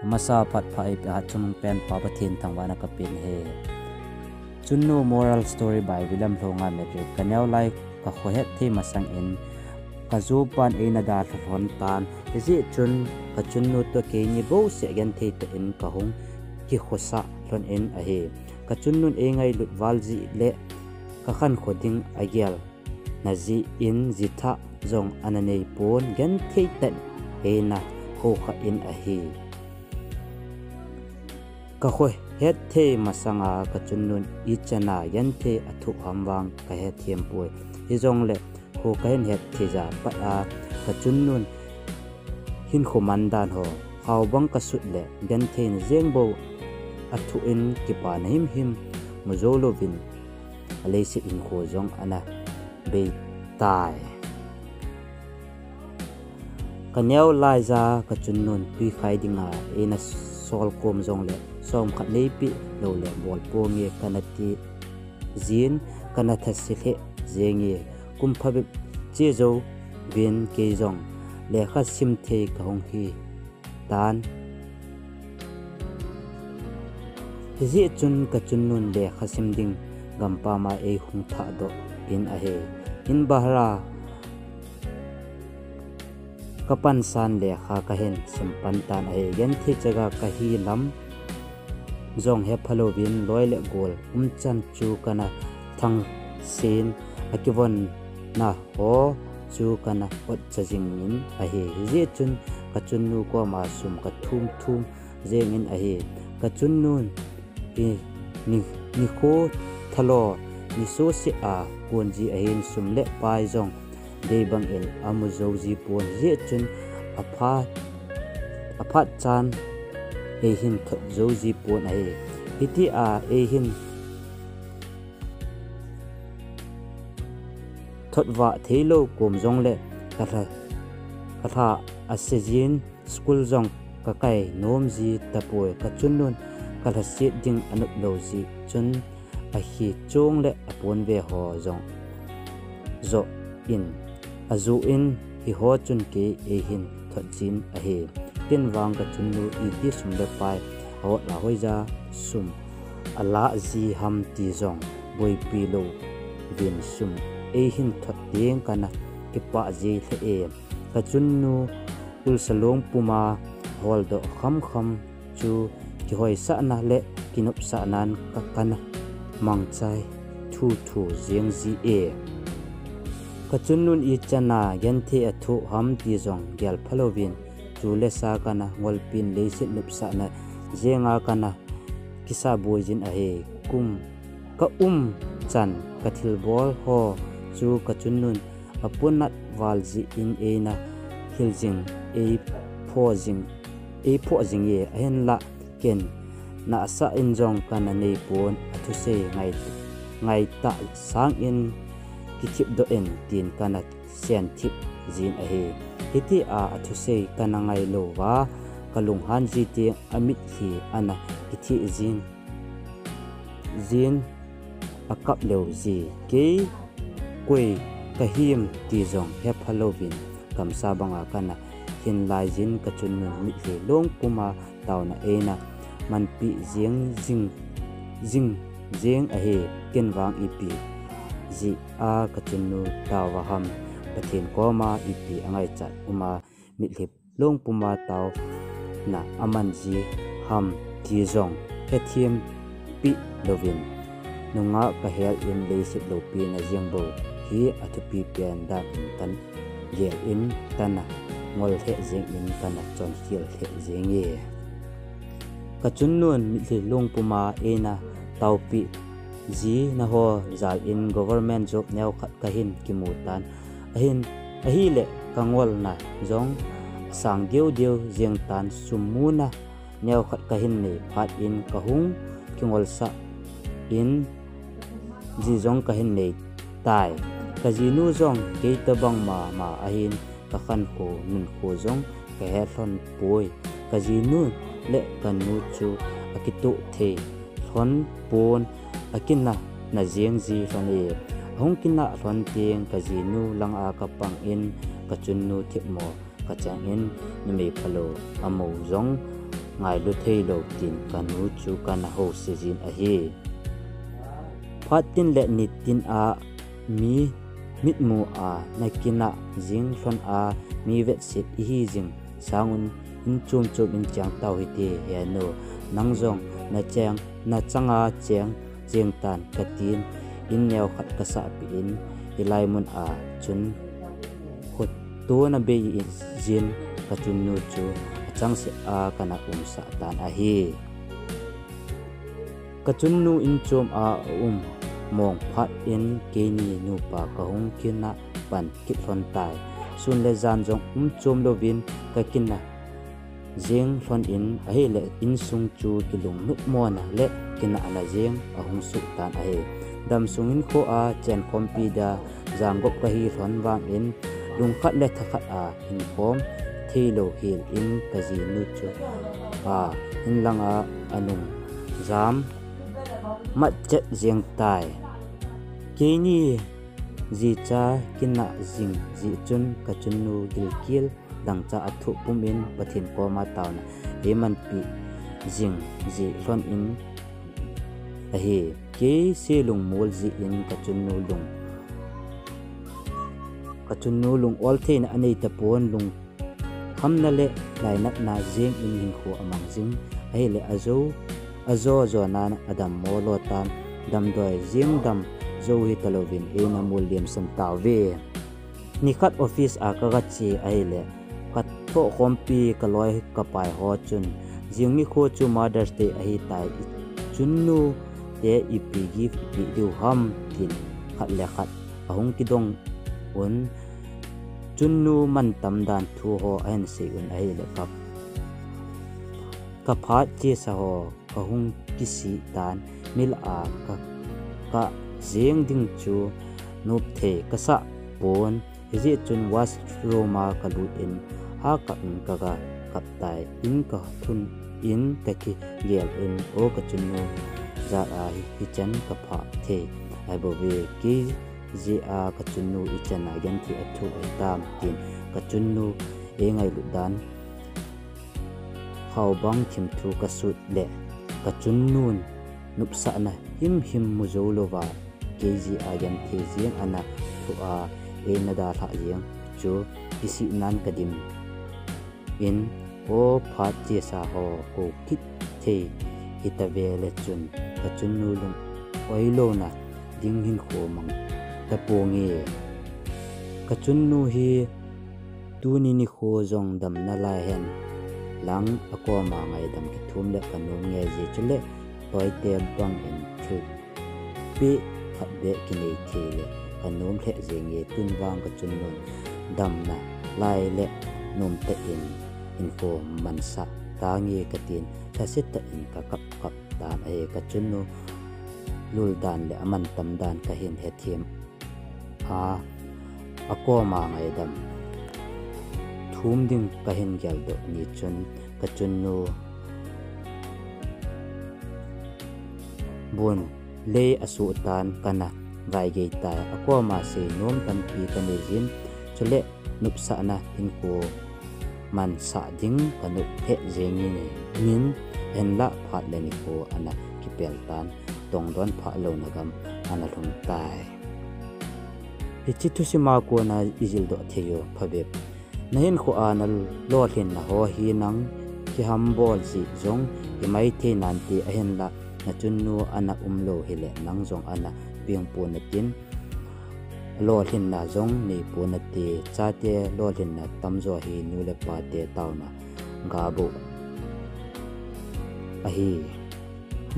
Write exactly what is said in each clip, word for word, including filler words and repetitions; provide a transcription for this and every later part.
Amasa phat pha eipeh a hatchungnung pen Pa Pathen thangvahna kapen ahi. Chunnu Moral Story by William Lhonga Medrick. Kaneo lai kakhohet thei masang in kajopan eina dalha lhon tan. Hijeh chun kachunnu toh keini bouseh genthei tah in kahung kikhosah lhon in ahi. Kachunnun eingailut val jeh le kakhankho ding agel najeh in jithah jong ana neipon, genthei tah in eina khokha in ahi. Kakhohet thei masanga kachunnun ichan a genthei athoh ham vang kahethem poi. Hijongle kho kahin hetthei ja pat a kachunnun hinkho mandan ho, khaobang kasut le gentheina jengbou athoh in kipana himhim mujou louvin aleiset hinkho jong ana beitai. Kaneo laija kachunnun twikhai dinga eina solkhom jongle somkhat neipeh loule bolponge kana ti jin, kana thase lheh jenge. Kum phabep che jouvin keijong lekha simthei kahung hitan. Hijeh chun kachunnun lekha sim ding gampam a eihung thahdoh in ahi. In bahar a kapansan lekha kahin simpan tan ahi. Genthei chaga kahi lam jong hephalouvin loi le gol umchan chu kana thangsen, akivonna ho chu kana otcha jingin ahi. Hijeh chun kachunnu koma sum kathum thum jengin ahi. Kachunnun nikho thalo ni sohseh a konji ahin, sum le pai jong deibang in amu jou jipon, hijeh chun aphat, aphat chan eihin thot jou jipon ahi. Hitia eihin thotvah theilou kom jongle kalha, kalha asejin, school jong kakai nom ji tapoi. Kachunnun kalhaset ding anop lou jeh chun akhi chong le aponve ho jong joh in, ajoh in, hiho chun kei eihin thot jin ahi. Ken vang kachunnu iti sum le pai ahol a hoija sum alah ji ham ti jong boipi louvin sum eihin thot ding kana kipah ji lheh e. Kachunnu ulsa long puma holdoh khamkham chu kihoisahna le kinopsahnan ka, kana mangchai thuthu jeng ji e. Kachunnun ichan a genthei athoh ham ti jong gel phalouvin, chu le sa kana ngolpin leiset nopsahna jenga kana kisaboi jin ahi. Kum kaum chan kathilbol ho chu kachunnun apunat val jeh in eina hil jing, eiphoh jing, eiphoh jing e, ahinlah ken nahsah in jong kana neipon, athusei ngai, ngaitah sangin kithipdoh in tin kana senthip jin ahi. Hitia athusei kana ngailouva kalunghan ji teng amitlhi ana kitheh jin, jin akap leu ji. Kei koi kahim ti jong hephalouvin gamsa banga kana hinlai jin, kachunnun mitlhi long puma taona eina manpeh jeng jing, jing jeng ahi. Ken vang ipi jeh a kachunnu taova ham, Pathen koma ipi angaichat uma mitlhi long puma taona aman ji ham ti jong hethem peh louvin, nungah kahel in leiset loupina jengbou hi athupi pen dan in kan gel in kana ngol lheh jeng in kana chonkhel lheh jenge. Kachunnun mitlhi long puma eina taopeh jina ho jal in government job neokhat kahin kimu tan, ahin, ahile kangolna jong asang deudeu jeng tan, sum muna neokhat kahin nei phat in kahung kingolsah in ji jong kahin nei tai. Kajinu jong kei tobang mama ahin, kakhankho nunkho jong kahe lhon poi. Kajinu le kanu chu akitoh thei lhon pon, akinahna jeng ji lhon e. Ahung kinah lhon teng kajinu langa kapang in kachunnu themmo kacheng in, numei phalou amou jong ngailu theilou tin kanu chu kana house jin ahi. Phat tin le nitin a mi mitmu a nakinah jing lhon a mi vetset ihi jing sangun in chom chom in cheng tau hite henu, nang jong nacheng nachanga cheng jeng tan katin, in neo khat kasahpeh in hilai mun a chun khotona bei jin kachunnu chu achangse a kana umsah tan ahi. Kachunnu in chom a aum mong phat in keini nupa kahung kinah pan kit lhon tai. Sun le jan jong um chom louvin kakinah jing lhon in ahile insung chu kilungnop mona le kinahna jing ahung suh tan ahi. Damsung hinkho a chenkhompi dia janggop kahi lhon vangin lungkhat le thakhat a hinkhom theilou hel in kajinu chu ahinlanga anung jam matchet jeng tai. Keini jicha kinah jing jeh chun kachunnu gilkel dangcha athoh pum in Pathen koma taona eimanpi jing jeh lhon in ahi. Keise lungmol jeh in kachunnu lung kachunnu lung oltheina anei tapon, lungkhamna le lainatna jeng in hinkho amang jing ahile ajo ajo jona adammo lo tan, damdoi jeng dam jou hitalouvin eina molliemsan tauve. Nikhat office a kagache ahile kathohkhompi kaloi kapai ho chun, jing nikho chu Mother's Day ahitai, ichunnu te ipi gift ipeh diu ham tin khat le khat ahung kidong un, chunnu mantam dan thu ho ahinsei un ahile ka kaphat chesa ho kahung kisih tan, milah a ka kah jeng ding chu nopthei kasah pon, hijeh chun washroom a kalut in hakap in kaga kap tai. In kalhun in kakigel in, o kachunnu, jat a hichan kaphah thei ahibouve, kei jeh a kachunnu ichan a genthei athoh ahitam tin kachunnu eingailut dan khaobang thimthu kasut le kachunnun nopsahna himhim mu jou louva kei jeh a genthei jeng ana thoh a eina dalhah jeng chu kisihnan kadim in, o phat chesa ho kou kit thei hitave le chun kachunnu lung oilouna ding hinkho mang taponge. Kachunnu hi tuni nikho jong damna lai hen lang akoma ngaidam kithum le kanom nge, jeh chule toite bangin thilpeh khat beh kinei thei le kanom lheh jenge, tun vang kachunnun damna lai le nomtah in hinkho mansah tange katin, lhasetah in kakap kap tan ahi. Kachunnu luldan le amantam dan kahin hethem a, akoma ngaidam thum ding kahin geldoh ni chun kachunnu bun lei asuh tan kana vaigei tai. Akoma seinom tampi kanei jin, chule nopsahna hinkho mansah ding kanop lheh jengin, hinlah phat le nikho ana kipel tan, tongdon phah louna gam ana lhung tai. Hiche thusima kona ijildoh thei u phabep. Nahinkho a nalolhinna ho hi nang kihambol jeh jong himai thei nante, ahinlah nachunnu ana umlou hile nang jong ana pengpon natin, lolhinna jong neipon nate, chate lolhinna tamjo hi nu le pate taona gabou ahi.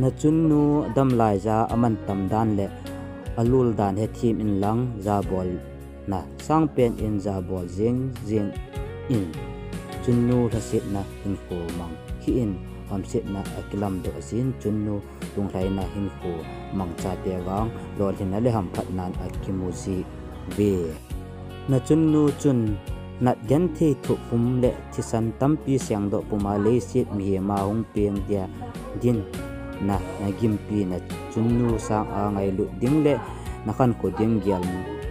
Nachunnu damlaija amantam dan le aluldan hethem inlang, jabolna sangpen in jabol jeng jeng in, chunnu lhasetna hinkho mang hih in, hamsetna akilamdoh jin, chunnu lunglhaina hinkho mang, chate vang lolhinna le hamphatnan akimu jiuve. Nachunnu chun nat genthei thoh pum le thisan tampi sengdoh puma leiset mihema hung peng dia dinna nagimpi, nachunnu sanga ngailut ding le nakhankho ding gel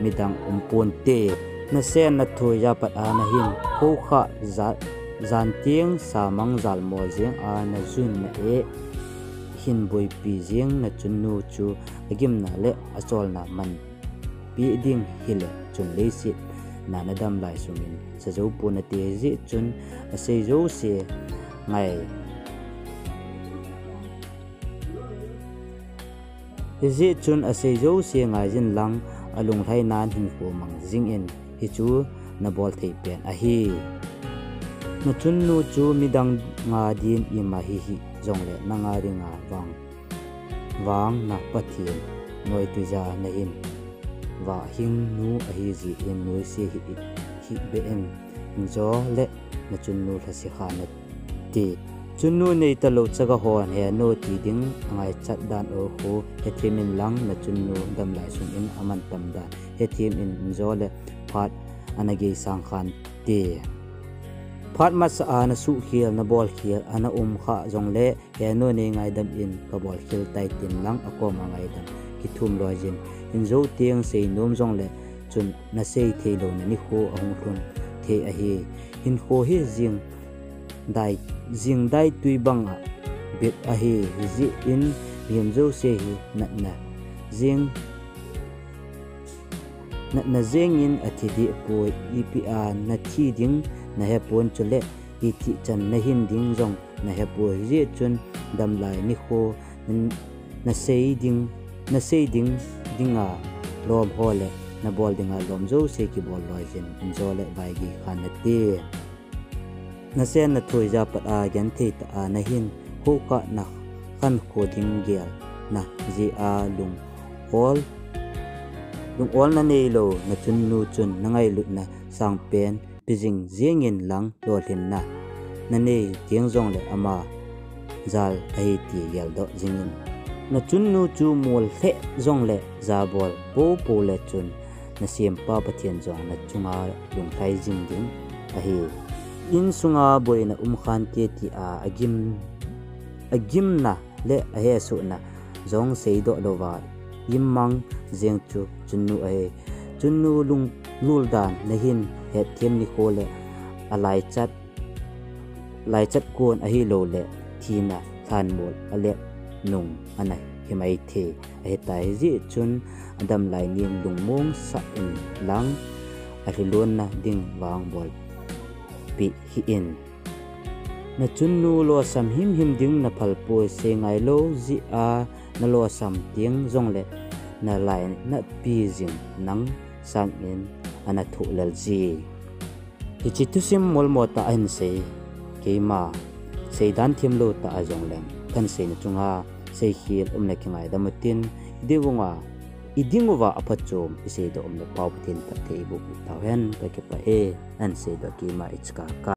midang umponte. Nasen nathoija pat a nahin khoukhah jat Jan teng samang jalmo jeng a najun na eh hin boipi jeng nachunnu chu agimna le acholna man peh ding hile chun leiset na nadam lai sungin sajou pon nate, hijeh chun asei jouse ngai Hijeh chun asei jouse ngai jin lang, alunglhai nan hinkho mang jingin, hichu nabol thei pen ahi. Nachunnu chu midang nga din ima hi hih jongle nanga dinga vang, vang na Pathen noituija nahin vah hing nu ahi jeh in noise hih, hih beh in, injo le nachunnu lhase kha nate. Chunnu neitalou chaga hon henu ti ding angaichat dan u khu hethem in lang, nachunnu damlai sungin aman tam dan hethem in, injo le phat ana geisang khante. Phat masa a nasuhkhel, nabolkhel ana um kha jongle, henu neingaidam in, kabolkhel tai tin lang akom a ngaidam kithum loi jin, injo teng seinom jongle chun nasei theilouna nikho ahung lhun thei ahi. Hinkho hi jing dai, jing dai tui banga bep ahi, hijeh in mihem jouse hi natna jeng, natna jengin athi deh poi, ipi a nathi ding nahepon, chule iti chan nahin ding jong nahepoi, hijeh chun damlai nikho nasei ding, nasei ding dinga lom ho le nabol dinga lom jouse kibol loi jin, injo le vaigei kha nate. Nasen nathoija pat a genthei tah a nahin, hukah nakhankho ding gelna jeh a lung ol, lung ol naneilou nachunnu chun nangailutna sangpen pejing jengin lang, lolhinna nanei teng jongle ama jal ahi ti geldoh jingin. Nachunnu chu mol lheh jongle jabol poupou le chun nasempa Pathen jong nachunga lunglhai jing ding ahi. Insunga boina um khante tia agim, agimna le ahesohna jong seidoh louva immang jeng chu chunnu ahi. Chunnu lunglul dan nahin hetthem nikho le alaichat, laichat kon ahiloule thina lhanmol alep nung ana himaithei ahitai, hijeh chun adamlai nin lungmong sah in lang, alhilonna ding vang bolpeh hih in. Nachunnu losam himhim ding naphalpoi, seingailou jeh a nalosam teng jongle nalainatpi jing nang sangin ana thohlel ji. Hiche thusim molmo tah ahinsei, keima seidan themlou tah a jongleng kahinseina chunga seikhel umle kingaidam utin, idinguva, idinguva aphachom iseidoh umle pao Pathen phatthei iboh tauhen, kakipah e. Ahinseidoh keima ichikaka.